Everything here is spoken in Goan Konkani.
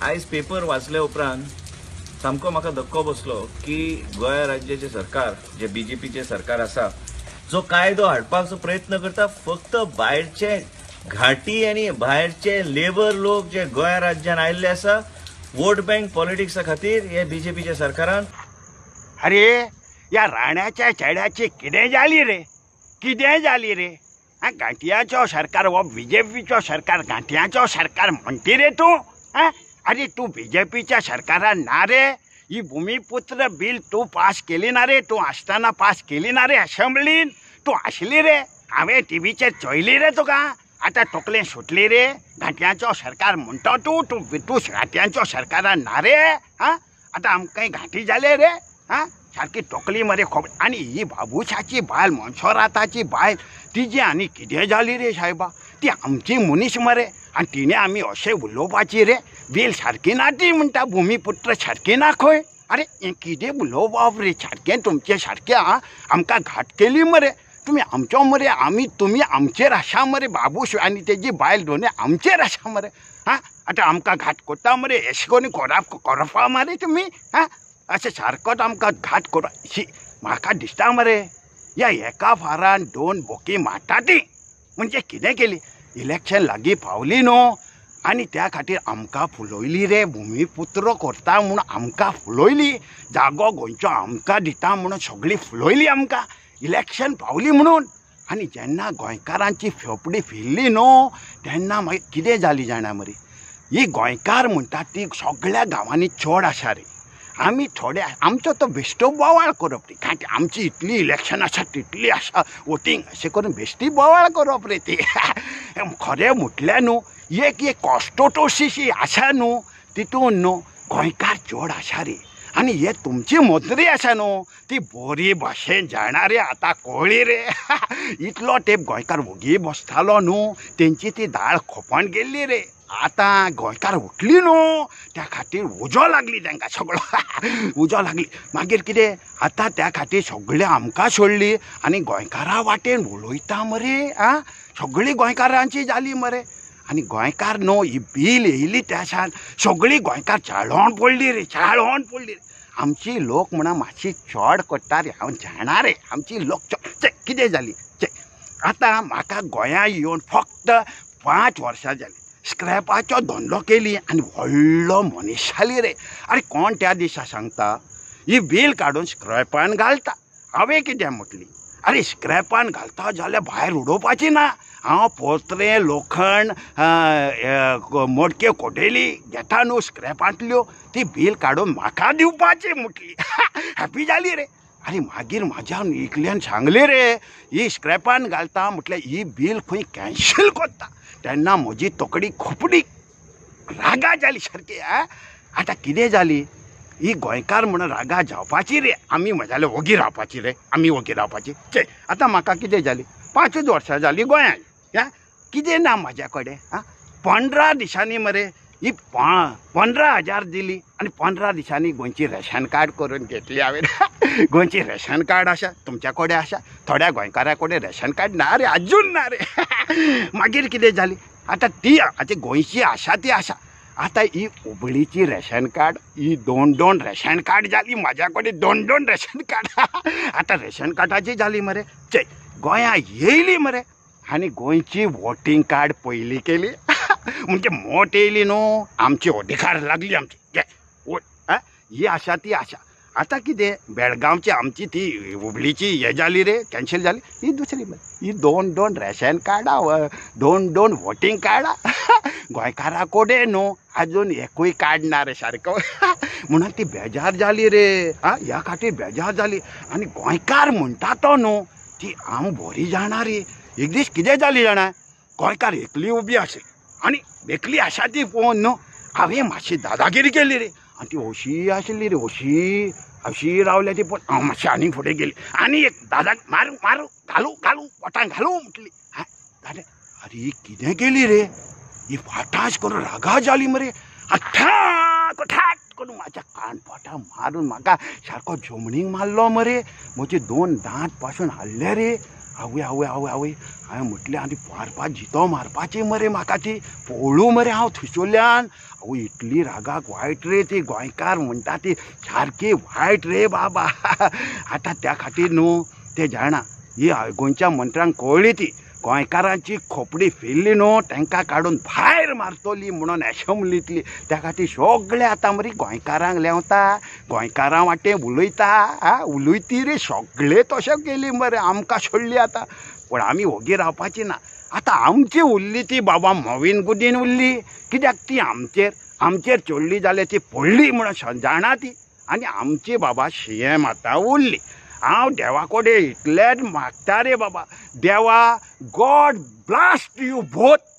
आयज पेपर वाचल्या उपरांत सामको म्हाका धक्को बसलो की गोंय राज्याचे सरकार जे बीजेपीचे सरकार आसा जो कायदो हाडपाचो प्रयत्न करता फक्त भायरचे घाटी आनी भायरचे लेबर लोक जे गोंय राज्यान आयिल्ले आसा वोट बँक पॉलिटिक्सा खातीर हे बीजेपीच्या सरकारान. अरे या राण्याच्या चेड्याची कितें जाली रे, कितें जाली रे? गांठयांचो सरकार हो बीजेपीचो सरकार, गांठयांचो सरकार म्हणटी रे तूं. अरे तूं बीजेपीच्या सरकारान ना रे, ही भुमीपुत्र बील तूं पास केली ना रे, तूं आसतना पास केली ना रे असेंब्लीन, तूं आसली रे, हांवें टिवीचेर चोयली रे तुका. आतां तकलें सुटली रे, घांटयांचो सरकार म्हणटा तूं, तूं तूं घांटयांचो सरकारान ना रे. आं आतां आमकां घांटी जाले रे. आं सारकी तकली मरे खबर. आनी ही बाबुशाची बायल, मनसोराताची बायल, तिजी आनी कितें जाली रे सायबा, ती आमची मनीस मरे आनी तिणें आमी अशें उलोवपाची रे. बील सारकी ना ती म्हणटा, भुमीपुत्र सारकी ना खंय. अरे हें कितें उलोवप रे, सारकें तुमचें सारकें. आं आमकां घात केली मरे तुमी आमचो मरे, आमी तुमी आमचेर आसा मरे, बाबूश आनी तेजी बायल दोनूय आमचेर आसा मरे. आं आतां आमकां घात करता मरे, अशें करून करप करपा मरे तुमी. आं अशें सारकोच आमकां घात कर शी म्हाका दिसता मरे. ह्या एका फारान दोन बोकी मारता ती म्हणजे कितें केली, इलेक्शन लागीं पावली न्हू आनी त्या खातीर आमकां फुलयली रे, भुमीपुत्र करता म्हूण आमकां फुलयली, जागो गोंयचो आमकां दिता म्हणून सगळी फुलयली आमकां, इलेक्शन पावली म्हणून. आनी जेन्ना गोंयकारांची फेपडी फिरली न्हू तेन्ना मागीर कितें जाली जाणा मरे, ही गोंयकार म्हणटा ती सगळ्या गांवांनी चड आसा रे. आमी थोडे आमचो तो बेश्टो बोवाळ करप रे, कारण आमची इतली इलेक्शन आसा तितली आसा वोटींग, अशें करून बेश्टी बोवाळ करप रे ती. खरें म्हटल्यार न्हू एक एक कॉन्स्टिट्युसी आसा न्हू तितून न्हू गोंयकार चड आसा रे. आनी हे तुमची मंत्री आसा न्हू ती बरी भाशेन जाणा रे, आतां कळ्ळी रे. इतलो तेंप गोंयकार वोगी बसतालो न्हू, तेंची ती दाळ खोपण गेल्ली रे. आतां गोंयकार उठली न्हू त्या खातीर उजो लागली तांकां सगळो उजो लागली. मागीर कितें आतां त्या खातीर सगळें आमकां सोडली आनी गोंयकारा वाटेन उलयता मरे. आं सगळीं गोंयकारांची जाली मरे. आनी गोंयकार न्हू ही बील येयली त्या सान सगळीं गोंयकार चाळोन पडली रे, चाळोन पडली रे. आमची लोक म्हणा मातशी चड करता रे, हांव जाणा रे आमची लोक चड. कितें जाली आतां म्हाका गोंया येवन फक्त 5 वर्सां जाली, स्क्रॅपाचो धंदो केली आनी व्हडलो मनीस जाली रे. अरे कोण त्या दिसा सांगता ही बील काडून स्क्रॅपान घालता. हांवें कितें म्हटली, अरे स्क्रॅपान घालता जाल्यार भायर उडोवपाची ना, हांव पोत्रें लोखण मोडक्यो कोटेली घेता न्हू स्क्रॅपांतल्यो, ती बील काडून म्हाका दिवपाची म्हटली. हॅपी जाली रे. आनी मागीर म्हाज्या एकल्यान सांगली रे ही स्क्रॅपान घालता म्हटल्यार ही बील खंय कॅन्सल करता. तेन्ना म्हजी तकडी खोपडी रागा जाली सारकी. आं आतां कितें जाली, ही गोंयकार म्हणून रागा जावपाची रे, आमी म्हजाले वोगी रावपाची रे, आमी वोगी रावपाची. चय आतां म्हाका कितें जाली, 5 वर्सां जाली गोंयांत. आं कितें ना म्हाज्या कडेन. आं 15 दिसांनी मरे ही 15,000 दिली आनी 15 दिसांनी गोंयची रेशन कार्ड करून घेतली हांवें. गोंयची रेशन कार्ड आसा तुमच्या कडेन आसा, थोड्या गोंयकारा कडेन रेशन कार्ड ना रे, आजून ना रे. मागीर कितें जाली आतां ती आतां गोंयची आसा ती आसा. आतां ही हुबळीची रेशन कार्ड, ही 2-2 रेशन कार्ड जाली म्हाज्या कडेन, 2-2 रेशन कार्ड. आतां रेशन कार्डाची जाली मरे. चय गोंया येयली मरे आनी गोंयची वोटींग कार्ड पयली केली म्हणजे मोट येयली न्हू, आमची अधिकार लागली आमची घे वोट. आं ही आसा ती आसा. आतां कितें बेळगांवची आमची ती हुबळीची हे जाली रे, कॅन्सल जाली. ही दुसरी मरे, ही 2-2 रेशन कार्डां, 2-2 वोटींग कार्डां. गोंयकारा कडेन न्हू आजून एकूय कार्ड ना रे सारको. म्हणून ती बेजार जाली रे. आं ह्या खातीर बेजार जाली. आनी गोंयकार म्हणटा तो न्हू ती हांव बरी जाणा रे. एक दीस कितें जाली जाणा, गोंयकार एकली उबी आसली आनी एकली आसा ती पळोवन न्हू हांवें मातशी दादागिरी केली रे. आनी ती अशी आशिल्ली रे, अशी अशी रावल्या ती पळोवन हांव मातशी आनी फुडें गेली आनी एक दादा मारू मारू घालू घालू पोटान घालू म्हटली. हां दादा अरे कितें केली रे ही, फाटास करून रागा जाली मरे. ठाक ठाक करून म्हाज्या कानपोटा मारून म्हाका सारको जमनीक मारलो मरे. म्हजे 2 दांत पासून हाडले रे. आवय आवय आवय आवय, हांवें म्हटलें आनी मारपा जितो मारपाची मरे म्हाका ती, पळू मरे हांव थंयसरल्यान. आवय इतली रागाक वायट रे ती, गोंयकार म्हणटा ती सारकी वायट रे बाबा. आतां त्या खातीर न्हू ते जाणा ही गोंयच्या मंत्र्यांक कळ्ळी ती गोंयकारांची खोपडी फिरली न्हू, तांकां काडून भायर मारतली म्हणून एशेंब्लींतली. त्या खातीर सगळे आतां मरे गोंयकारांक लेंवता, गोंयकारां वाटें उलयता. आ उलयती रे सगळे तशें केली मरे, आमकां सोडली आतां. पूण आमी वोगी रावपाची ना. आतां आमची उरली ती बाबा मोवीन गुदीन उरली, कित्याक ती आमचेर आमचेर चडली जाल्यार ती पडली म्हणून जाणा ती. आनी आमची बाबा सीएम आतां उरली. हांव देवा कडेन इतलेंच मागता रे बाबा, देवा गॉड ब्लास्ट you both.